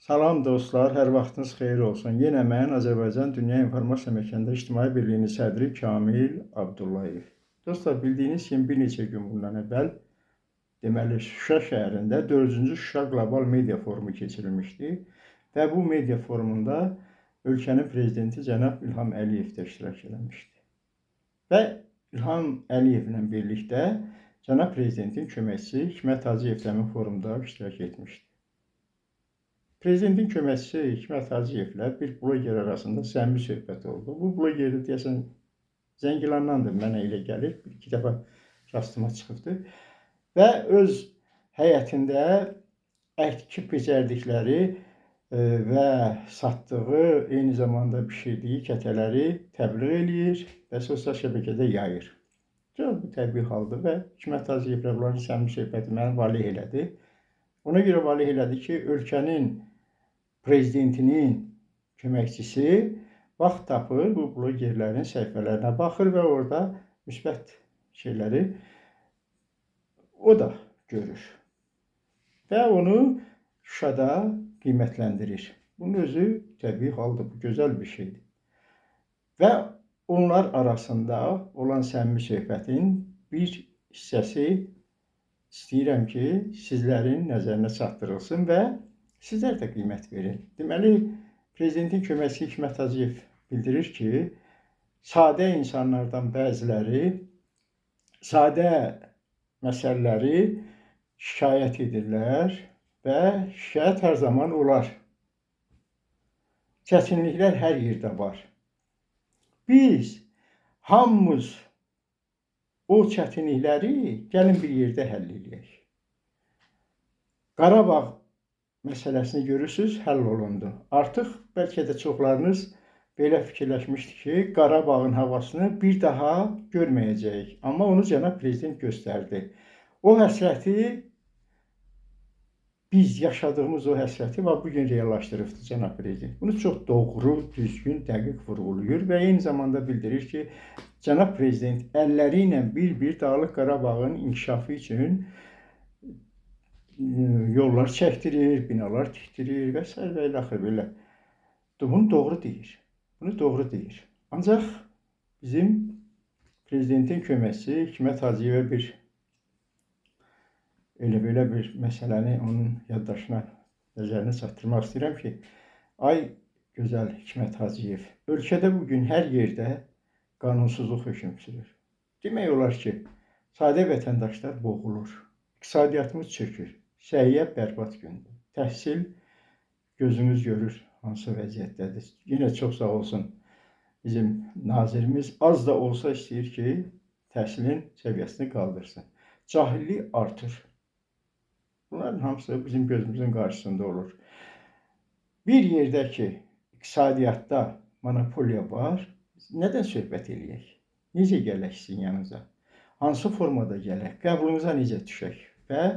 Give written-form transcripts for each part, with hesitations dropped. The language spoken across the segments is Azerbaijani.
Salam dostlar, hər vaxtınız xeyir olsun. Yenə mən Azərbaycan Dünya İnformasiya Məkanında İctimai Birliyinin sədri Kamil Abdullayev. Dostlar, bildiyiniz kimi bir neçə gün bundan əvvəl deməli Şuşa şəhərində 4-cü Şuşa Qlobal Media Forumu keçirilmişdi və bu media forumunda ölkənin prezidenti cənab İlham Əliyev də iştirak eləmişdi. Və İlham Əliyevlə birlikdə cənab prezidentin köməkçisi Hikmət Hacıyev də həmin forumda iştirak etmişdi. Prezidentin köməkçisi Hikmət Hacıyevlə bir bloger arasında səmimi söhbət oldu. Bu bloger də deyəsən Zəngilandandır, mənə elə gəlir. Bir iki dəfə rastıma çıxıbdı. Və öz həyətində əkib becərdikləri və satdığı, eyni zamanda bişirdiyi kətələri təbliğ eləyir və sosial şəbəkədə yayır. Çox bu təbii haldır və Hikmət Hacıyevlə bunların səmimi söhbəti məni valeh elədi. Ona görə valeh elədi ki, ölkənin prezidentinin köməkçisi vaxt tapır, bu blogerlərin səhifələrinə baxır və orada müsbət şeyləri o da görür. Və onu Şuşada qiymətləndirir. Bunun özü təbii haldır, bu gözəl bir şeydir. Və onlar arasında olan səmimi söhbətin bir hissəsi istəyirəm ki, sizlərin nəzərinə çatdırılsın və sizlər də qiymət verin. Deməli, prezidentin köməkçisi Hikmət Hacıyev bildirir ki, sadə insanlardan bəziləri sadə məsələləri şikayət edirlər və şikayət hər zaman olar. Çətinliklər hər yerdə var. Biz hamımız o çətinlikləri gəlin bir yerdə həll eləyək. Qarabağ məsələsini görürsüz, həll olundu. Artıq bəlkə də çoxlarınız belə fikirləşmişdi ki, Qarabağın havasını bir daha görməyəcəyik. Amma onu cənab prezident göstərdi. O həsrəti, biz yaşadığımız o həsrəti və bu gün reallaşdırıbdı cənab prezident. Bunu çox doğru, düzgün, dəqiq vurğulayır və eyni zamanda bildirir ki, cənab prezident əlləri ilə bir-bir Dağlıq Qarabağın inkişafı üçün yollar çəkdirir, binalar tikdirir və s. və ilaxır belə. Bunu doğru deyir. Bunu doğru deyir. Ancaq bizim prezidentin köməkçisi Hikmət Hacıyevə bir elə belə bir məsələni onun yaddaşına, nəzərinə çatdırmaq istəyirəm ki, ay gözəl Hikmət Hacıyev, ölkədə bugün hər yerdə qanunsuzluq hökm sürür. Demək olar ki, sadə vətəndaşlar boğulur. İqtisadiyyatımız çökür. Səhiyyə bərbad gündür. Təhsil gözümüz görür hansı vəziyyətdədir. Yenə çox sağ olsun bizim nazirimiz az da olsa istəyir ki, təhsilin səviyyəsini qaldırsın. Cahillik artır. Bunların hamısı bizim gözümüzün qarşısında olur. Bir yerdə ki, iqtisadiyyatda monopoliya var, nədən söhbət eləyək? Necə gələk sizin yanınıza? Hansı formada gələk? Qəbulunuza necə düşək? Və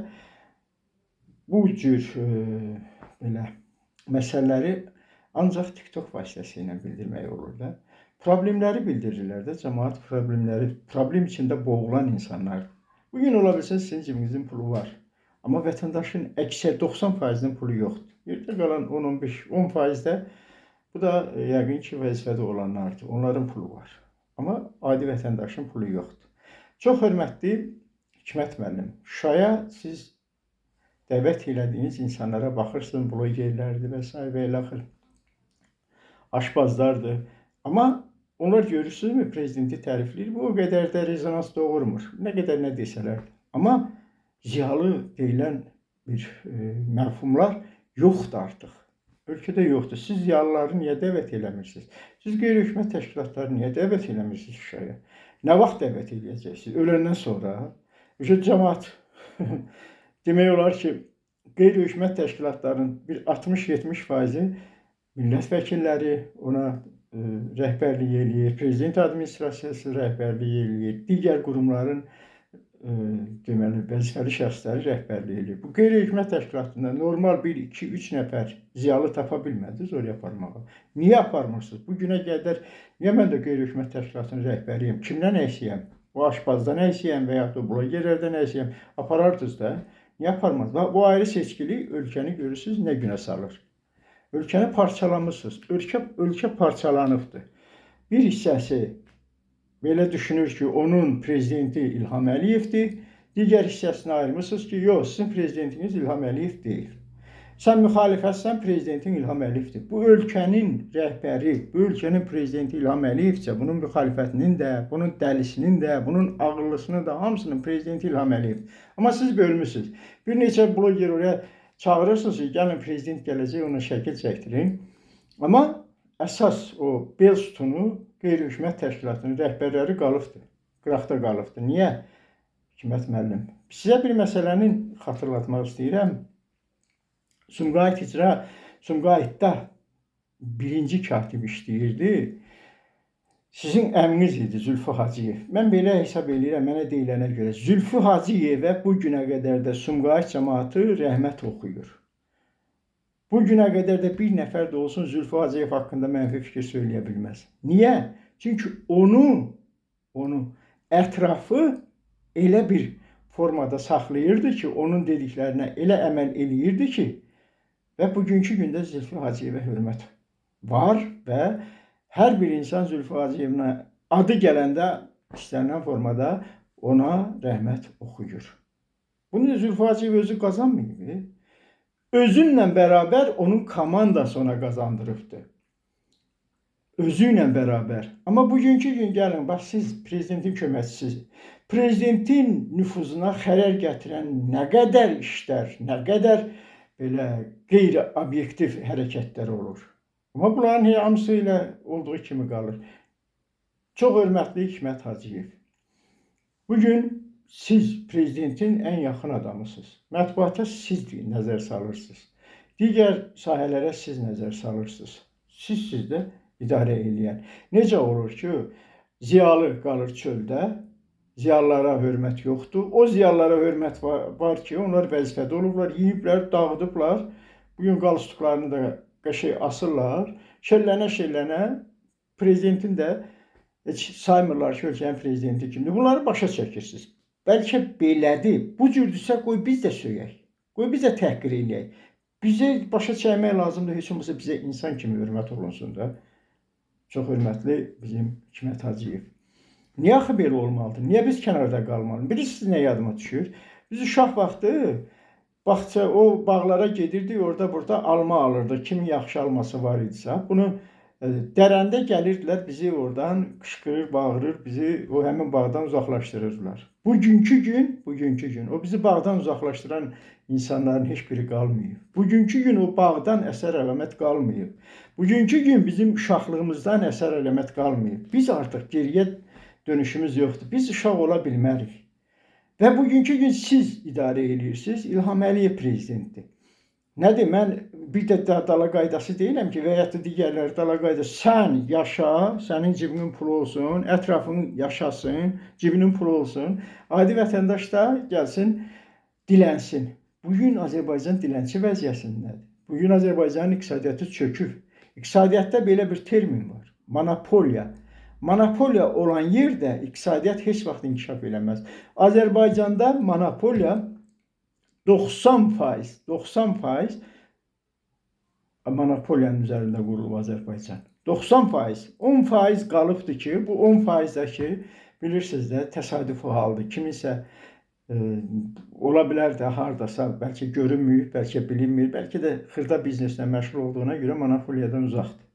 bu cür belə məsələləri ancaq TikTok vasitəsilə bildirmək olur da. Problemləri bildirirlər də, cəmaət problemləri, problem içində boğulan insanlar. Bugün ola bilsin sizin cibinizin pulu var. Amma vətəndaşın əksər 90%-nin pulu yoxdur. Yerdə qalan 10-15, 10% də bu da yəqin ki, vəzifədə olanlardır. Onların pulu var. Amma adi vətəndaşın pulu yoxdur. Çox hörmətli Hikmət müəllim, Şuşaya siz dəvət elədiyiniz insanlara baxırsınız, blogerlərdir və s. və ilaxır, aşpazlardır. Amma onlar görürsünüzmü, prezidenti tərifləyir, bu o qədər də rezonans doğurmur. Nə qədər nə desələr. Amma ziyalı deyilən bir məfhumlar yoxdur artıq. Ölkədə yoxdur. Siz ziyalıları niyə dəvət eləmirsiniz? Siz qeyri-hökumət təşkilatları niyə dəvət eləmirsiniz Şuşaya? Nə vaxt dəvət eləyəcəksiniz? Öləndən sonra. Cəmaət demək olar ki, qeyri-hökumət təşkilatlarının bir 60-70%-i millət vəkilləri ona rəhbərlik eləyir, prezident administrasiyası rəhbərlik eləyir, digər qurumların deməli vəzifəli şəxsləri rəhbərlik eləyir. Bu qeyri-hökumət təşkilatında normal 1, 2, 3 nəfər ziyalı tapa bilmədiniz oraya aparmağa. Niyə aparmırsınız? Bu günə qədər niyə mən də qeyri-hökumət təşkilatının rəhbəriyəm? Kimdən əksiyəm? O aşpazdan əksiyəm və yaxud da blogerlərdən əksiyəm? Aparardınız da. Niyə aparmaz? Bu ayrı seçkilik ölkəni görürsünüz nə günə salır. Ölkəni parçalamısınız. Ölkə parçalanıbdır. Bir hissəsi belə düşünür ki, onun prezidenti İlham Əliyevdir. Digər hissəsini ayırmısınız ki, yox, sizin prezidentiniz İlham Əliyev deyil. Sən müxalifətsən, prezidentin İlham Əliyevdir. Bu ölkənin rəhbəri, bu ölkənin prezidenti İlham Əliyevsə, bunun müxalifətinin də, bunun dəlisinin də, bunun ağıllısının da, hamısının prezidenti İlham Əliyevdir. Amma siz bölmüsünüz. Bir neçə bloger oraya çağırırsınız ki, gəlin prezident gələcək, ona şəkil çəkdirin. Amma əsas o bel sütunu qeyri-hökumət təşkilatının rəhbərləri qalıbdır. Qıraqda qalıbdır. Niyə? Hikmət müəllim. Sizə bir məsələnin xatırlatmaq istəyirəm. Sumqayıt icra, Sumqayıtda birinci katib işləyirdi. Sizin əminiz idi Zülfü Hacıyev. Mən belə hesab eləyirəm, mənə deyilənə görə. Zülfü Hacıyevə bu günə qədər də Sumqayıt cəmaatı rəhmət oxuyur. Bu günə qədər də bir nəfər də olsun Zülfü Hacıyev haqqında mənfi fikir söyləyə bilməz. Niyə? Çünki onu ətrafı elə bir formada saxlayırdı ki, onun dediklərinə elə əməl eləyirdi ki, və bugünkü gündə Zülfü Hacıyevə hörmət var və hər bir insan Zülfü Hacıyevə adı gələndə istənilən formada ona rəhmət oxuyur. Bunu Zülfü Hacıyev özü qazanmayıb. Özünlə bərabər onun komandası ona qazandırıbdır. Özü ilə bərabər. Amma bugünkü gün gəlin, bax siz prezidentin köməkçisiniz. Prezidentin nüfuzuna xərəl gətirən nə qədər işlər, nə qədər belə qeyri-obyektiv hərəkətlər olur. Amma bunların hamısı ilə olduğu kimi qalır. Çox hörmətli Hikmət Hacıyev. Bugün siz prezidentin ən yaxın adamısınız. Mətbuata siz nəzər salırsınız. Digər sahələrə siz nəzər salırsınız. Siz də idarə eləyən. Necə olur ki, ziyalı qalır çöldə, ziyalılara hörmət yoxdur. O ziyalılara hörmət var ki, onlar vəzifədə olublar, yeyiblər, dağıdıblar. Bugün qalstuklarını da qəşəng asırlar. Şellənə-şellənə prezidentin də heç saymırlar ki, ölkənin prezidenti kimdir. Bunları başa çəkirsiniz. Bəlkə belədir. Bu cürdürsə qoy biz də söyək. Qoy biz də təhqir eləyək. Bizə başa çəkmək lazımdır, heç olmasa bizə insan kimi hörmət olunsun da. Çox hörmətli bizim Hikmət Hacıyev. Niyə axı belə olmalıdır? Niyə biz kənarda qalmalıyıq? Bilirsiniz nə yadıma düşür? Biz uşaq vaxtı bağça, o bağlara gedirdik, orada burada alma alırdıq. Kimin yaxşı alması var idisə, bunu dərəndə gəlirdilər, bizi oradan qışqırır, bağırır, bizi o həmin bağdan uzaqlaşdırırdılar. Bugünkü gün o bizi bağdan uzaqlaşdıran insanların heç biri qalmayıb. Bugünkü gün o bağdan əsər əlamət qalmayıb. Bugünkü gün bizim uşaqlığımızdan əsər əlamət qalmayıb. Biz artıq geriyə dönüşümüz yoxdur. Biz uşaq ola bilmərik. Və bugünkü gün siz idarə edirsiniz. İlham Əliyev prezidentdir. Nədir? Mən bir də dala qaydası deyiləm ki, və ya da digərləri dala qaydası. Sən yaşa, sənin cibinin pulu olsun, ətrafın yaşasın, cibinin pulu olsun. Adi vətəndaş da gəlsin, dilənsin. Bugün Azərbaycan dilənçi vəziyyətindədir. Bugün Azərbaycanın iqtisadiyyatı çöküb. İqtisadiyyatda belə bir termin var. Monopoliya. Monopoliya olan yerdə iqtisadiyyat heç vaxt inkişaf eləməz. Azərbaycanda monopoliya 90% monopoliyanın üzərində qurulub Azərbaycan. 90%, 10% qalıbdır ki, bu 10%dəki bilirsiniz də təsadüfi haldır. Kiminsə ola bilər də hardasa bəlkə görünmür, bəlkə bilinmir, bəlkə də xırda bizneslə məşğul olduğuna görə monopoliyadan uzaqdır.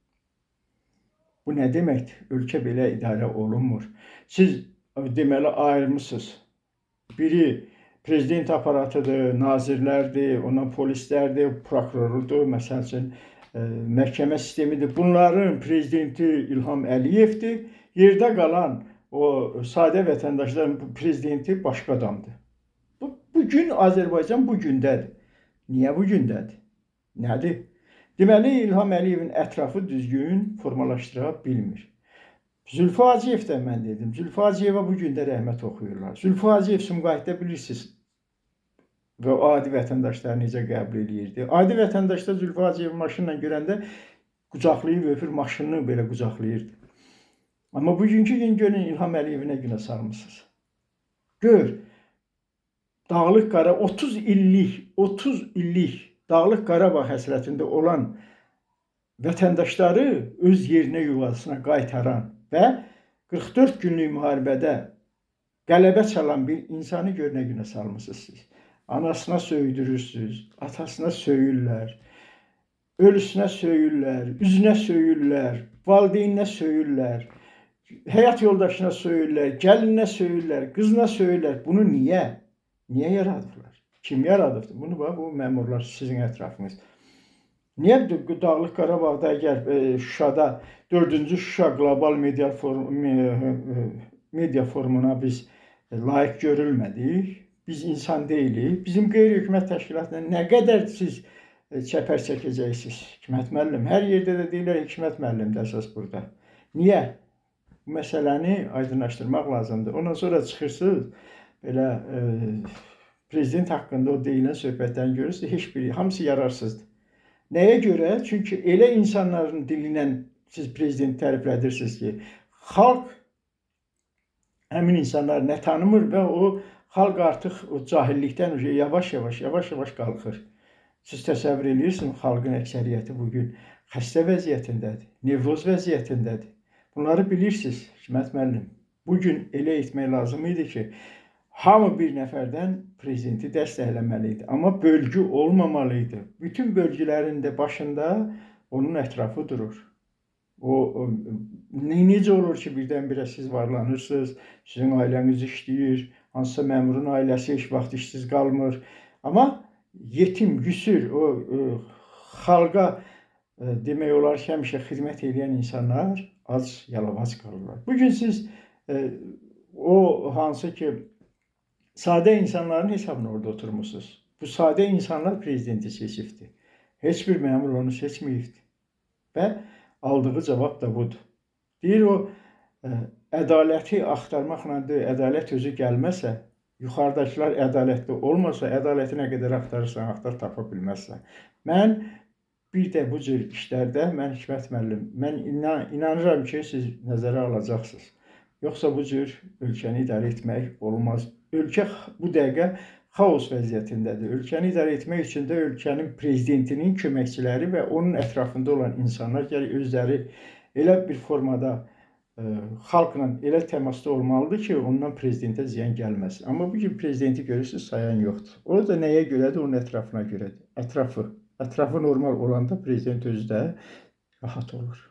Bu nə deməkdir? Ölkə belə idarə olunmur. Siz deməli ayırmısınız. Biri prezident aparatıdır, nazirlərdir, ondan polislərdir, prokurorudur, məsəl üçün məhkəmə sistemidir. Bunların prezidenti İlham Əliyevdir. Yerdə qalan o sadə vətəndaşların prezidenti başqa adamdır. Bugün Azərbaycan bu gündədir. Niyə bu gündədir? Nədir? Deməli, İlham Əliyevin ətrafı düzgün formalaşdıra bilmir. Zülfü Hacıyev də mən dedim. Zülfü Hacıyevə bu gün də rəhmət oxuyurlar. Zülfü Hacıyev Sumqayıtda bilirsiniz və o adi vətəndaşları necə qəbul eləyirdi. Adi vətəndaşlar Zülfü Hacıyevi maşınla görəndə qucaqlayıb öpür, maşınını belə qucaqlayırdı. Amma bugünkü gün görün İlham Əliyevi nə günə salmısınız. Gör, Dağlıq Qara 30 illik Dağlıq Qarabağ həsrətində olan vətəndaşları öz yerinə, yuvasına qaytaran və 44 günlük müharibədə qələbə çalan bir insanı gör nə günə salmısınız siz. Anasına söydürürsünüz, atasına söyürlər, ölüsünə söyürlər, üzünə söyürlər, valideyninə söyürlər, həyat yoldaşına söyürlər, gəlinə söyürlər, qızına söyürlər. Bunu niyə? Niyə yaradıblar? Kim yaradıbdır? Bunu bax, bu məmurlar sizin ətrafınız. Niyə Dağlıq Qarabağda əgər Şuşada 4-cü Şuşa qlobal media forum, media forumuna biz layiq görülmədik? Biz insan deyilik. Bizim qeyri-hökumət təşkilatına nə qədər siz çəpər çəkəcəksiniz? Hikmət müəllim, hər yerdə də deyirlər Hikmət müəllimdir əsas burada. Niyə? Bu məsələni aydınlaşdırmaq lazımdır. Ondan sonra çıxırsınız belə prezident haqqında o deyilən söhbətlərini görürsünüz, heç biri, hamısı yararsızdır. Nəyə görə? Çünki elə insanların dilindən siz prezidenti təriflədirsiniz ki, xalq həmin insanları nə tanımır və o xalq artıq o cahillikdən yavaş-yavaş qalxır. Siz təsəvvür edirsiniz, xalqın əksəriyyəti bugün xəstə vəziyyətindədir, nevroz vəziyyətindədir. Bunları bilirsiniz, Hikmət müəllim. Bugün elə etmək lazım idi ki, hamı bir nəfərdən prezidenti dəstəkləməli idi. Amma bölgü olmamalı idi. Bütün bölgülərin də başında onun ətrafı durur. O necə olur ki, birdən-birə siz varlanırsınız, sizin ailəniz işləyir, hansısa məmurun ailəsi heç vaxt işsiz qalmır. Amma yetim, yüsür, o xalqa demək olar ki, həmişə xidmət edən insanlar ac, yalavac qalırlar. Bugün siz o hansı ki, sadə insanların hesabına orada oturmuşsunuz. Bu sadə insanlar prezidenti seçibdir. Heç bir məmur onu seçməyibdir. Və aldığı cavab da budur. Deyir o, ədaləti axtarmaqla deyil, ədalət özü gəlməsə, yuxarıdakılar ədalətli olmasa, ədaləti nə qədər axtarırsan, axtar, tapa bilməzsən. Mən bir də bu cür işlərdə, mən Hikmət müəllim, mən inanıram ki, siz nəzərə alacaqsınız. Yoxsa bu cür ölkəni idarə etmək olmaz. Ölkə bu dəqiqə xaos vəziyyətindədir. Ölkəni idarə etmək üçün də ölkənin prezidentinin köməkçiləri və onun ətrafında olan insanlar gərək özləri elə bir formada xalqla elə təmasda olmalıdır ki, ondan prezidentə ziyan gəlməsin. Amma bu gün prezidenti görürsünüz, sayan yoxdur. O da nəyə görədir? Onun ətrafına görədir. Ətrafı normal olanda prezident özü də rahat olur.